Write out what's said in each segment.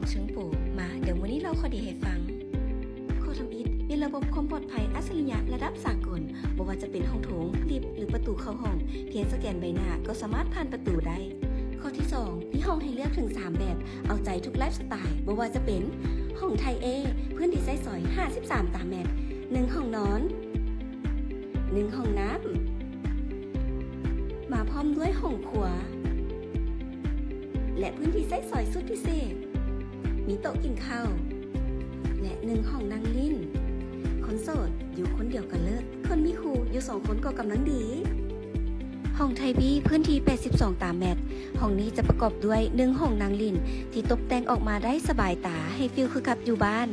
ເຊີງໂປ ມາ ດຽວມື້ນີ້ເລົ່າຂໍ້ດີໃຫ້ຟັງ. ຂໍ້ທຳອິດ ມີລະບົບຄວາມປອດໄພອັດສະລິຍະລະດັບສາກົນ, ບໍ່ວ່າຈະເປັນຫ້ອງໂຖງ, ລິບ ຫຼື ປະຕູເຂົ້າຫ້ອງ, ພຽງສະແກນໃບໜ້າກໍສາມາດຜ່ານປະຕູໄດ້. ຂໍ້ທີສອງ ມີຫ້ອງໃຫ້ເລືອກເຖິງສາມແບບ, ເອົາໃຈທຸກໄລຟ໌ສະໄຕ, ບໍ່ວ່າຈະເປັນ ຫ້ອງໄທເອ ພື້ນທີ່ໃຊ້ສອຍຫ້າສິບສາມຕາແມັດ, ໜຶ່ງຫ້ອງນອນ, ໜຶ່ງຫ້ອງນ້ຳ ມາພ້ອມດ້ວຍຫ້ອງຄົວ ແລະ ພື້ນທີ່ໃຊ້ສອຍສຸດພິເສດ, ມີໂຕະກິນເຂົ້າ ແລະ ໜຶ່ງຫ້ອງນັ່ງຫຼິ້ນ. ຄົນໂສດຢູ່ຄົນດຽວກໍເລີດ, ຄົນມີຄູ່ຢູ່ສອງຄົນກໍກຳລັງດີ. ຫ້ອງໄທບີ ພື້ນທີ່ແປດສິບສອງຕາແມັດ, ຫ້ອງນີ້ຈະປະກອບດ້ວຍ ໜຶ່ງຫ້ອງນັ່ງຫຼິ້ນທີ່ຕົບແຕ່ງອອກມາໄດ້ສະບາຍຕາ ໃຫ້ຟີລຄືກັບຢູ່ບ້ານ,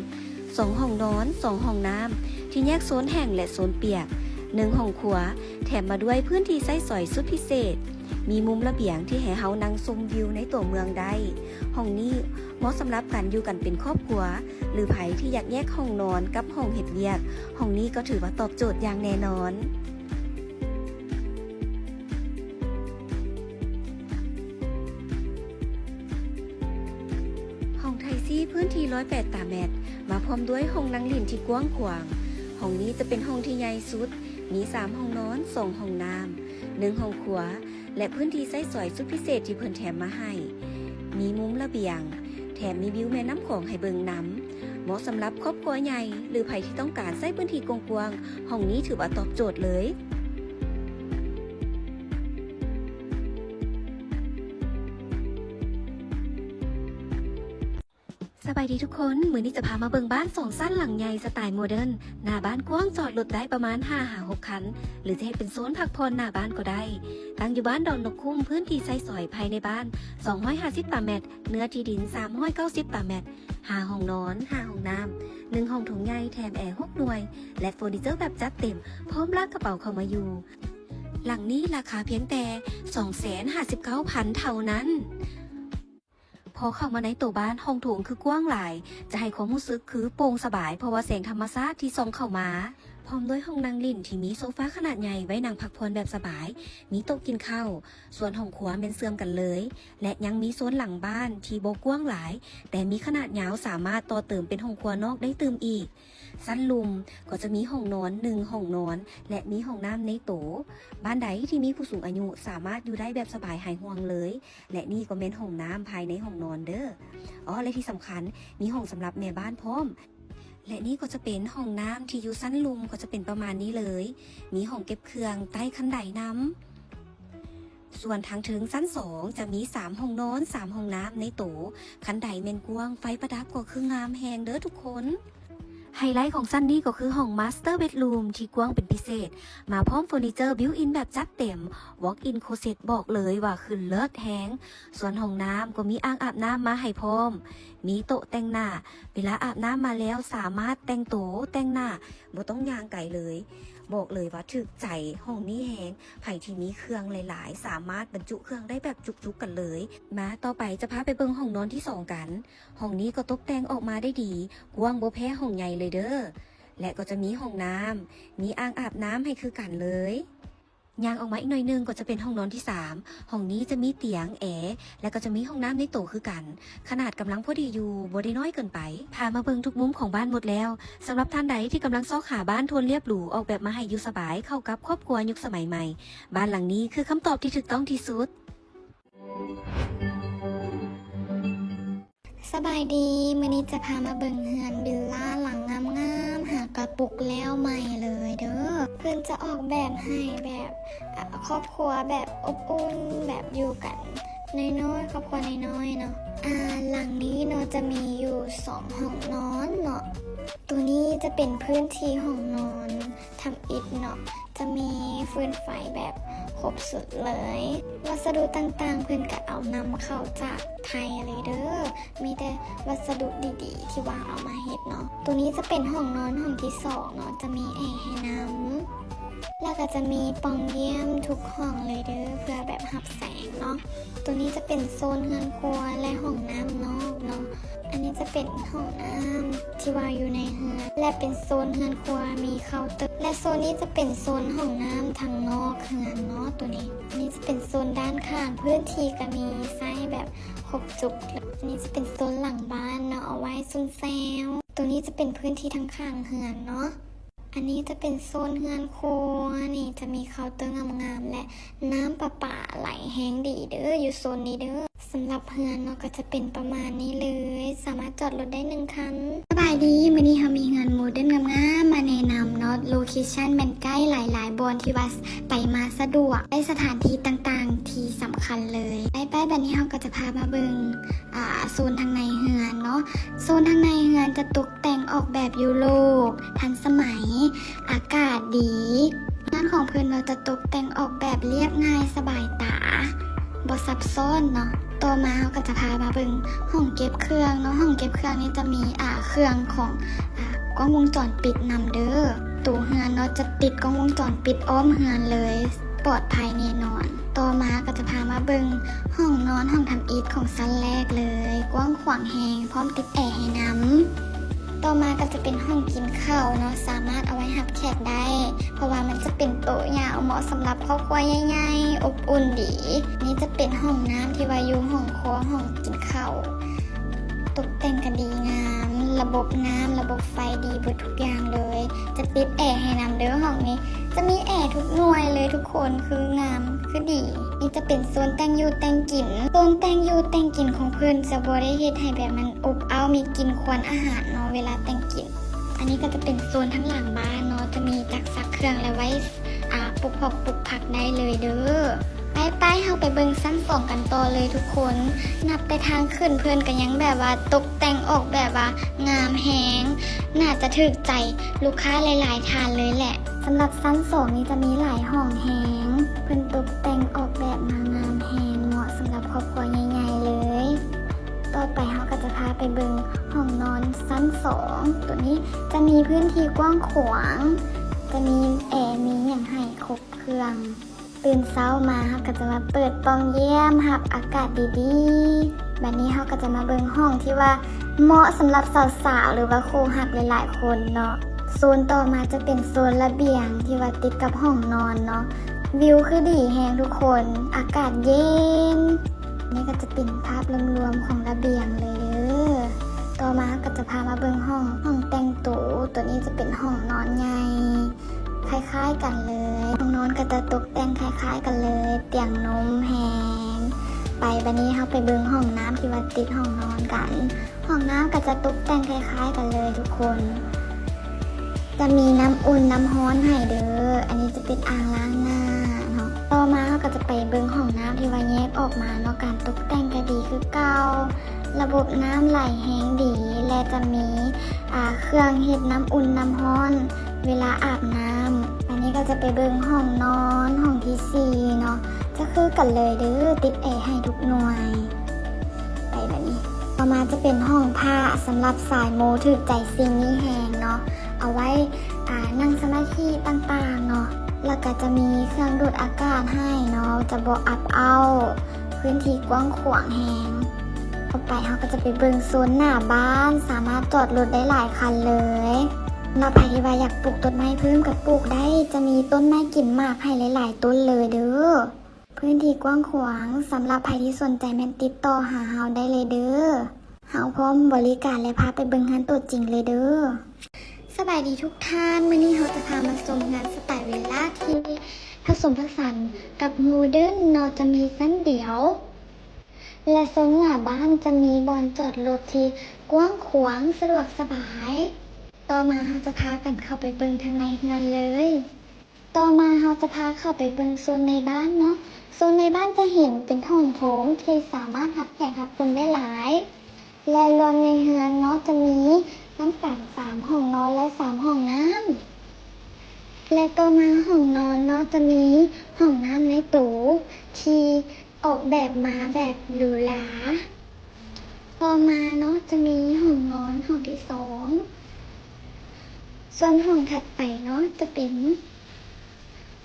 ສອງຫ້ອງນອນ, ສອງຫ້ອງນ້ຳທີ່ແຍກໂຊນແຫ້ງ ແລະ ໂຊນປຽກ, ໜຶ່ງຫ້ອງຄົວ ແຖມມາດ້ວຍພື້ນທີ່ໃຊ້ສອຍສຸດພິເສດ, ມີມຸມລະບຽງທີ່ໃຫ້ເຮົານັ່ງຊົມວິວໃນຕົວເມືອງໄດ້. ຫ້ອງນີ້ເໝາະສຳລັບການຢູ່ກັນເປັນຄອບຄົວ ຫຼື ໃຜທີ່ຢາກແຍກຫ້ອງນອນກັບຫ້ອງເຮັດວຽກ, ຫ້ອງນີ້ກໍຖືວ່າຕອບໂຈດຢ່າງແນ່ນອນ. ຫ້ອງໄທຊີ ພື້ນທີ່ຮ້ອຍແປດຕາແມັດ, ມາພ້ອມດ້ວຍຫ້ອງນັ່ງຫຼິ້ນທີ່ກວ້າງຂວາງ. ຫ້ອງນີ້ຈະເປັນຫ້ອງທີ່ໃຫຍ່ສຸດ, ມີສາມຫ້ອງນອນ, ສອງຫ້ອງນ້ຳ, ໜຶ່ງຫ້ອງຄົວ ແລະ ພື້ນທີ່ໃຊ້ສອຍສຸດພິເສດທີ່ເພິ່ນແຖມມາໃຫ້. ມີມຸມລະບຽງ, ແຖມມີວິວແມ່ນ້ຳຂອງໃຫ້ເບິ່ງນຳ. ເໝາະສຳລັບຄອບຄົວໃຫຍ່ ຫຼື ໃຜທີ່ຕ້ອງການໃຊ້ພື້ນທີ່ກວ້າງໆ, ຫ້ອງນີ້ຖືວ່າຕອບໂຈດເລີຍ. ສະບາຍດີທຸກຄົນ, ມື້ນີ້ຈະພາມາເບິ່ງບ້ານສອງຊັ້ນຫຼັງໃຫຍ່ສະໄຕໂມເດີນ. ໜ້າບ້ານກວ້າງ, ຈອດລົດໄດ້ປະມານຫ້າຫາຫົກຄັນ ຫຼື ຈະເຮັດເປັນໂຊນພັກຜ່ອນໜ້າບ້ານກໍໄດ້. ຕັ້ງຢູ່ບ້ານດອນນົກຄຸ້ມ, ພື້ນທີ່ໃຊ້ສອຍພາຍໃນບ້ານສອງຮ້ອຍຫ້າສິບຕາແມັດ, ເນື້ອທີ່ດິນສາມຮ້ອຍເກົ້າສິບຕາແມັດ, ຫ້າຫ້ອງນອນ, ຫ້າຫ້ອງນ້ຳ, ໜຶ່ງຫ້ອງໂຖງໃຫຍ່, ແຖມແອຫົກໜ່ວຍ ແລະ ເຟີນີເຈີແບບຈັດເຕັມ, ພ້ອມລາກກະເປົາເຂົ້າມາຢູ່. ຫຼັງນີ້ລາຄາພຽງແຕ່ສອງແສນຫ້າສິບເກົ້າພັນເທົ່ານັ້ນ. ພໍເຂົ້າມາໃນໂຕບ້ານ, ຫ້ອງໂຖງຄືກວ້າງຫຼາຍ, ຈະໃຫ້ຄວາມຮູ້ສຶກຄືໂປ່ງສະບາຍ ເພາະວ່າແສງທຳມະຊາດທີ່ສ່ອງເຂົ້າມາ, ພ້ອມດ້ວຍຫ້ອງນັ່ງຫຼິ້ນທີ່ມີໂຊຟາຂະໜາດໃຫຍ່ໄວ້ນັ່ງພັກຜ່ອນແບບສະບາຍ, ມີໂຕະກິນເຂົ້າ, ສ່ວນຫ້ອງຄົວແມ່ນເຊື່ອມກັນເລີຍ ແລະ ຍັງມີໂຊນຫຼັງບ້ານທີ່ບໍ່ກວ້າງຫຼາຍ, ແຕ່ມີຂະໜາດຍາວ, ສາມາດຕໍ່ເຕີມເປັນຫ້ອງຄົວນອກໄດ້ຕື່ມອີກ. ຊັ້ນລຸ່ມກໍຈະມີຫ້ອງນອນ ໜຶ່ງຫ້ອງນອນ ແລະ ມີຫ້ອງນ້ຳໃນໂຕ. ບ້ານໃດທີ່ມີຜູ້ສູງອາຍຸສາມາດຢູ່ໄດ້ແບບສະບາຍຫາຍຫ່ວງເລີຍ. ແລະ ນີ້ກໍແມ່ນຫ້ອງນ້ຳພາຍໃນຫ້ອງນອນເດີ້. ອໍ ແລະ ທີ່ສຳຄັນ ມີຫ້ອງສຳລັບແມ່ບ້ານພ້ອມ. ແລະ ນີ້ກໍຈະເປັນຫ້ອງນ້ຳທີ່ຢູ່ຊັ້ນລຸ່ມ, ກໍຈະເປັນປະມານນີ້ເລີຍ. ມີຫ້ອງເກັບເຄື່ອງໃຕ້ຄັນໄດນຳ. ສ່ວນທາງເທິງຊັ້ນສອງຈະມີສາມຫ້ອງນອນ, ສາມຫ້ອງນ້ຳໃນໂຕ. ຄັນໄດແມ່ນກວ້າງ, ໄຟປະດັບກໍຄືງາມແຮງເດີ້ທຸກຄົນ. ໄຮໄລຂອງຊັ້ນນີ້ກໍຄືຫ້ອງມາສເຕີເບັດຣູມທີ່ກວ້າງເປັນພິເສດ, ມາພ້ອມເຟີນີເຈີບິວອິນແບບຈັດເຕັມ, ວອກອິນໂຄເຊັດ ບອກເລີຍວ່າຄືເລີດແຮງ. ສ່ວນຫ້ອງນ້ຳກໍມີອ່າງອາບນ້ຳມາໃຫ້ພ້ອມ, ມີໂຕະແຕ່ງໜ້າ, ເວລາອາບນ້ຳມາແລ້ວສາມາດແຕ່ງໂຕ, ແຕ່ງໜ້າ, ບໍ່ຕ້ອງຍ່າງໄກເລີຍ. ບອກເລີຍວ່າຖືກໃຈຫ້ອງນີ້ແຮງ, ໃຜທີ່ມີເຄື່ອງຫຼາຍໆ ສາມາດບັນຈຸເຄື່ອງໄດ້ແບບຈຸກໆກັນເລີຍ. ມາ ຕໍ່ໄປຈະພາໄປເບິ່ງຫ້ອງນອນທີສອງກັນ. ຫ້ອງນີ້ກໍຕົກແຕ່ງອອກມາໄດ້ດີ, ກວ້າງບໍ່ແພ້ຫ້ອງໃຫຍ່ເລີຍເດີ້. ແລະ ກໍຈະມີຫ້ອງນ້ຳ, ມີອ່າງອາບນ້ຳໃຫ້ຄືກັນເລີຍ. ຍ່າງອອກມາອີກໜ້ອຍໜຶ່ງກໍຈະເປັນຫ້ອງນອນທີສາມ. ຫ້ອງນີ້ຈະມີຕຽງ, ແອ ແລະ ກໍຈະມີຫ້ອງນ້ຳໃນໂຕຄືກັນ. ຂະໜາດກຳລັງພໍດີຢູ່, ບໍ່ໄດ້ນ້ອຍເກີນໄປ. ພາມາເບິ່ງທຸກມຸມຂອງບ້ານໝົດແລ້ວ. ສຳລັບທ່ານໃດທີ່ກຳລັງຊອກຫາບ້ານໂທນລຽບຫຼູ ອອກແບບມາໃຫ້ຢູ່ສະບາຍ ເຂົ້າກັບຄອບຄົວຍຸກສະໄໝໃໝ່, ບ້ານຫຼັງນີ້ຄືຄຳຕອບທີ່ຖືກຕ້ອງທີ່ສຸດ. ສະບາຍດີ, ມື້ນີ້ຈະພາມາເບິ່ງເຮືອນວິລລາຫຼັງງາມໆ, ຫາກະປຸກແລ້ວໃໝ່ເລີຍເດີ້. ເພິ່ນຈະອອກແບບໃຫ້ແບບ ອາ ຄອບຄົວແບບອົບອຸ່ນ, ແບບຢູ່ກັນນ້ອຍໆ, ຄອບຄົວນ້ອຍໆເນາະ. ອາ ຫຼັງນີ້ເນາະ ຈະມີຢູ່ສອງຫ້ອງນອນເນາະ. ໂຕນີ້ຈະເປັນພື້ນທີ່ຫ້ອງນອນ ທຳອິດເນາະ, ຈະມີຟືນໄຟແບບຄົບຊຸດເລີຍ. ວັດສະດຸຕ່າງໆ ເພິ່ນກະເອົານຳເຂົ້າຈາກໄທເລີຍເດີ້, ມີແຕ່ວັດສະດຸດີໆ ທີ່ວ່າເອົາມາເຮັດເນາະ. ໂຕນີ້ຈະເປັນຫ້ອງນອນຫ້ອງທີສອງເນາະ, ຈະມີແອໃຫ້ນຳ, ແລ້ວກະຈະມີປ່ອງຢ້ຽມທຸກຫ້ອງເລີຍເດີ້ ເພື່ອແບບຮັບແສງເນາະ. ໂຕນີ້ຈະເປັນໂຊນເຮືອນຄົວ ແລະ ຫ້ອງນ້ຳນອກເນາະ. ອັນນີ້ຈະ ເປັນຫ້ອງນ້ຳທີ່ວ່າຢູ່ໃນເຮືອນ ແລະ ເປັນໂຊນເຮືອນຄົວ ມີເຄົາເຕີ ແລະ ໂຊນນີ້ຈະເປັນໂຊນຫ້ອງນ້ຳທາງນອກເຮືອນເນາະ. ໂຕນີ້ ອັນນີ້ຈະເປັນໂຊນດ້ານຂ້າງ ພື້ນທີ່ກໍມີໃຊ້ແບບຄົບຈຸກ. ແລະ ອັນນີ້ຈະເປັນໂຊນຫຼັງບ້ານເນາະ ເອົາໄວ້ຊຸມແຊວ. ໂຕນີ້ຈະເປັນພື້ນທີ່ທາງຂ້າງເຮືອນເນາະ. ອັນນີ້ຈະເປັນໂຊນເຮືອນຄົວ ນີ້ຈະມີເຄົາເຕີງາມໆ ແລະ ນ້ຳປະປາໄຫຼແຮງດີເດີ ຢູ່ໂຊນນີ້ເດີ. ສຳລັບເຮືອນເນາະ ກໍຈະເປັນປະມານນີ້ເລີຍ ສາມາດຈອດລົດໄດ້ໜຶ່ງຄັນ. ສະບາຍດີ ມື້ນີ້ເຮົາມີເຮືອນໂມເດີນງາມໆ ມາແນະນຳເນາະ. ໂລເຄຊັນແມ່ນໃກ້ຫຼາຍໆບ່ອນທີ່ວ່າໄປມາສະດວກ ໃກ້ສະຖານທີ່ຕ່າງໆທີ່ສຳຄັນເລີຍ. ໄປໆ ບັດນີ້ເຮົາກໍຈະພາມາເບິ່ງ ອ່າ ໂຊນທາງໃນເຮືອນເນາະ. ໂຊນທາງໃນເຮືອນຈະຕົກແຕ່ງອອກແບບຢູໂຣບ ທັນສະໄໝ, ອາກາດດີ. ເຮືອນຂອງເພິ່ນເນາະ ຈະຕົກແຕ່ງອອກແບບລຽບງ່າຍສະບາຍຕາ ບໍ່ຊັບຊ້ອນເນາະ. ຕໍ່ມາເຮົາກໍຈະພາມາເບິ່ງຫ້ອງເກັບເຄື່ອງເນາະ. ຫ້ອງເກັບເຄື່ອງນີ້ຈະມີ ອ່າ ເຄື່ອງຂອງ ອ່າ ກ້ອງວົງຈອນປິດນຳເດີ. ໂຕເຮືອນເນາະ ຈະຕິດກ້ອງວົງຈອນປິດອ້ອມເຮືອນເລີຍ ປອດໄພແນ່ນອນ. ຕໍ່ມາກໍຈະພາມາເບິ່ງຫ້ອງນອນ ຫ້ອງທຳອິດຂອງຊັ້ນແລກເລີຍ ກວ້າງຂວາງແຮງ ພ້ອມຕິດແອໃຫ້ນຳ. ຕໍ່ມາກໍຈະເປັນຫ້ອງກິນເຂົ້າເນາະ ສາມາດເອົາໄວ້ຮັບແຂກໄດ້ ເພາະວ່າມັນຈະເປັນໂຕະຍາວ ເໝາະສຳລັບຄອບຄົວໃຫຍ່ໆ ອົບອຸ່ນດີ. ນີ້ຈະເປັນຫ້ອງນ້ຳທີ່ວ່າຢູ່ຫ້ອງຄົວ ຫ້ອງກິນເຂົ້າ. ຕົກແຕ່ງກໍດີງາມ ລະບົບນ້ຳ ລະບົບໄຟດີເບິດທຸກຢ່າງເລີຍ. ຈະຕິດແອໃຫ້ນຳເດີ ຫ້ອງນີ້ຈະມີແອທຸກໜ່ວຍເລີຍທຸກຄົນ ຄືງາມ ຄືດີ. ນີ້ຈະເປັນໂຊນແຕ່ງຢູ່ແຕ່ງກິນ. ໂຊນແຕ່ງຢູ່ແຕ່ງກິນຂອງເພິ່ນຈະບໍ່ໄດ້ເຮັດໃຫ້ແບບມັນອົບອ້າວ ມີກິ່ນຄວັນອາຫານເນາະ ເວລາແຕ່ງກິນ. ອັນນີ້ກໍຈະເປັນໂຊນທາງຫຼັງບ້ານເນາະ ຈະມີຈັກຊັກເຄື່ອງ ແລະ ໄວ້ ອ່າ ປູກຜັກ ປູກຜັກໄດ້ເລີຍເດີ. ໄປໆ ເຮົາໄປເບິ່ງຊັ້ນສອງກັນຕໍ່ເລີຍທຸກຄົນ. ນັບແຕ່ທາງຂຶ້ນເພິ່ນກໍຍັງແບບວ່າຕົກແຕ່ງອອກແບບວ່າງາມແຮງ ໜ້າຈະຖືກໃຈລູກຄ້າຫຼາຍໆທ່ານເລີຍແຫຼະ. ສຳລັບຊັ້ນສອງນີ້ຈະມີຫຼາຍຫ້ອງແຮງ ເພິ່ນຕົກແຕ່ງອອກແບບມາງາມແຮງ ເໝາະສຳລັບຄອບຄົວໃຫຍ່ໆເລີຍ. ຕໍ່ໄປເຮົາກໍຈະພາໄປເບິ່ງຫ້ອງນອນຊັ້ນສອງ. ໂຕນີ້ຈະມີພື້ນທີ່ກວ້າງຂວາງ ຈະມີແອ ມີຫຍັງໃຫ້ຄົບເຄື່ອງ. ຕື່ນເຊົ້າມາເຮົາກໍຈະມາເປີດປ່ອງຢ້ຽມ ຮັບອາກາດດີໆ. ບັດນີ້ເຮົາກໍຈະມາເບິ່ງຫ້ອງທີ່ວ່າເໝາະສຳລັບສາວໆ ຫຼືວ່າຄູ່ຮັກຫຼາຍໆຄົນເນາະ. ໂຊນຕໍ່ມາຈະເປັນໂຊນລະບຽງທີ່ວ່າຕິດກັບຫ້ອງນອນເນາະ. ວິວຄືດີແຮງທຸກຄົນ ອາກາດເຢັນ. ນີ້ກໍຈະເປັນພາບລວມໆຂອງລະບຽງເລີຍເດີ. ຕໍ່ມາເຮົາກໍຈະພາມາເບິ່ງຫ້ອງ ຫ້ອງແຕ່ງໂຕ. ໂຕນີ້ຈະເປັນຫ້ອງນອນໃຫຍ່ ຄ້າຍໆກັນເລີຍ. ຫ້ອງນອນກໍຈະຕົກແຕ່ງຄ້າຍໆກັນເລີຍ ຕຽງນຸ້ມແຮງ. ໄປ ບັດນີ້ເຮົາໄປເບິ່ງຫ້ອງນ້ຳທີ່ວ່າຕິດຫ້ອງນອນກັນ. ຫ້ອງນ້ຳກໍຈະຕົກແຕ່ງຄ້າຍໆກັນເລີຍທຸກຄົນ ຈະມີນ້ຳອຸ່ນນ້ຳຮ້ອນໃຫ້ເດີ. ອັນນີ້ຈະເປັນອ່າງລ້າງໜ້າເນາະ. ຕໍ່ມາເຮົາກໍຈະໄປເບິ່ງຫ້ອງນ້ຳທີ່ວ່າແຍກອອກມາເນາະ. ການຕົກແຕ່ງກໍດີຄືເກົ່າ ລະບົບນ້ຳໄຫຼແຮງດີ ແລະ ຈະມີ ອ່າ ເຄື່ອງເຮັດນ້ຳອຸ່ນນ້ຳຮ້ອນເວລາອາບນ້ຳ. ອັນນີ້ກໍຈະໄປເບິ່ງຫ້ອງນອນ ຫ້ອງທີສີ່ເນາະ ຈະຄືກັນເລີຍເດີ ຕິດແອໃຫ້ທຸກໜ່ວຍ. ໄປແບບນີ້. ຕໍ່ມາຈະເປັນຫ້ອງພະ ສຳລັບສາຍມູຖືກໃຈສິ່ງນີ້ແຮງເນາະ ເອົາໄວ້ ອ່າ ນັ່ງສະມາທິຕ່າງໆເນາະ. ແລ້ວກໍຈະມີເຄື່ອງດູດອາກາດໃຫ້ເນາະ ຈະບໍ່ອັບເອົ້າ ພື້ນທີ່ກວ້າງຂວາງແຮງ. ຕໍ່ໄປເຮົາກໍຈະໄປເບິ່ງໂຊນໜ້າບ້ານ ສາມາດຈອດລົດໄດ້ຫຼາຍຄັນເລີຍ. ສຳລັບໃຜທີ່ວ່າຢາກປູກຕົ້ນໄມ້ເພີ່ມກໍປູກໄດ້ ຈະມີຕົ້ນໄມ້ກິນໝາກໃຫ້ຫຼາຍໆຕົ້ນເລີຍເດີ. ພື້ນທີ່ກວ້າງຂວາງ ສຳລັບໃຜທີ່ສົນໃຈແມ່ນຕິດຕໍ່ຫາເຮົາໄດ້ເລີຍເດີ. ເຮົາພ້ອມບໍລິການ ແລະ ພາໄປເບິ່ງເຮືອນຕົວຈິງເລີຍເດີ. ສະບາຍດີທຸກທ່ານ, ມື້ນີ້ເຮົາຈະພາມາຊົມເຮືອນສະໄຕວິລລາທີ່ຜະສົມຜະສານກັບໂມເດີນເນາະ, ຈະມີຊັ້ນດຽວ ແລະ ໂຊນໜ້າບ້ານຈະມີບ່ອນຈອດລົດທີ່ກວ້າງຂວາງ ສະດວກສະບາຍ. ຕໍ່ມາເຮົາຈະພາກັນເຂົ້າໄປເບິ່ງທາງໃນເຮືອນເລີຍ. ຕໍ່ມາເຮົາຈະພາເຂົ້າໄປເບິ່ງໂຊນໃນບ້ານເນາະ. ໂຊນໃນບ້ານຈະເຫັນເປັນຫ້ອງໂຖງທີ່ສາມາດຮັບແຂກຮັບຄົນໄດ້ຫຼາຍ ແລະ ລວມໃນເຮືອນເນາະ ຈະມີນຳກັນສາມຫ້ອງນອນ ແລະ ສາມຫ້ອງນ້ຳ ແລະ ຕໍ່ມາຫ້ອງນອນເນາະ ຈະມີຫ້ອງນ້ຳໃນໂຕທີ່ ອອກແບບມາແບບຫຼູຫຼາ. ຕໍ່ມາເນາະ ຈະມີຫ້ອງນອນຫ້ອງທີສອງ. ສ່ວນຫ້ອງຖັດໄປເນາະ ຈະເປັນ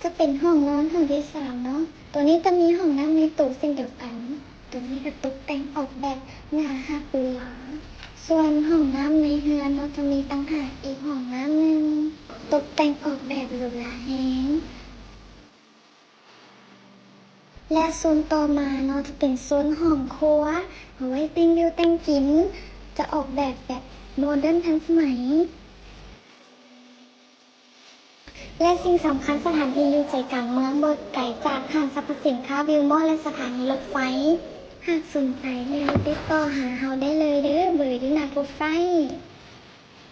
ຈະເປັນຫ້ອງນອນຫ້ອງທີສາມເນາະ. ໂຕນີ້ຈະມີຫ້ອງນ້ຳໃນໂຕເຊັ່ນດຽວກັນ. ໂຕນີ້ກໍຕົກແຕ່ງອອກແບບໜ້າຮັກຫຼູຫຼາ. ສ່ວນຫ້ອງນ້ຳໃນເຮືອນເນາະ ຈະມີຕ່າງຫາກອີກຫ້ອງນ້ຳໜຶ່ງ ຕົກແຕ່ງອອກແບບຫຼູຫຼາແຮງ. ແລະ ໂຊນຕໍ່ມາເນາະ ຈະເປັນໂຊນຫ້ອງຄົວ ເອົາໄວ້ແຕ່ງຢູ່ແຕ່ງກິນ ຈະອອກແບບ ແບບໂມເດີນທັນສະໄໝ. ແລະ ສິ່ງສຳຄັນ ສະຖານທີ່ຢູ່ໃຈກາງເມືອງ ບໍ່ໄກຈາກຫ້າງສັບພະສິນຄ້າວິວມໍ ແລະ ສະຖານີລົດໄຟ. ຫາກສົນໃຈແລ້ວ ຕິດຕໍ່ຫາເຮົາໄດ້ເລີຍເດີ ເບີຢູ່ໜ້າໂປຣໄຟລ໌.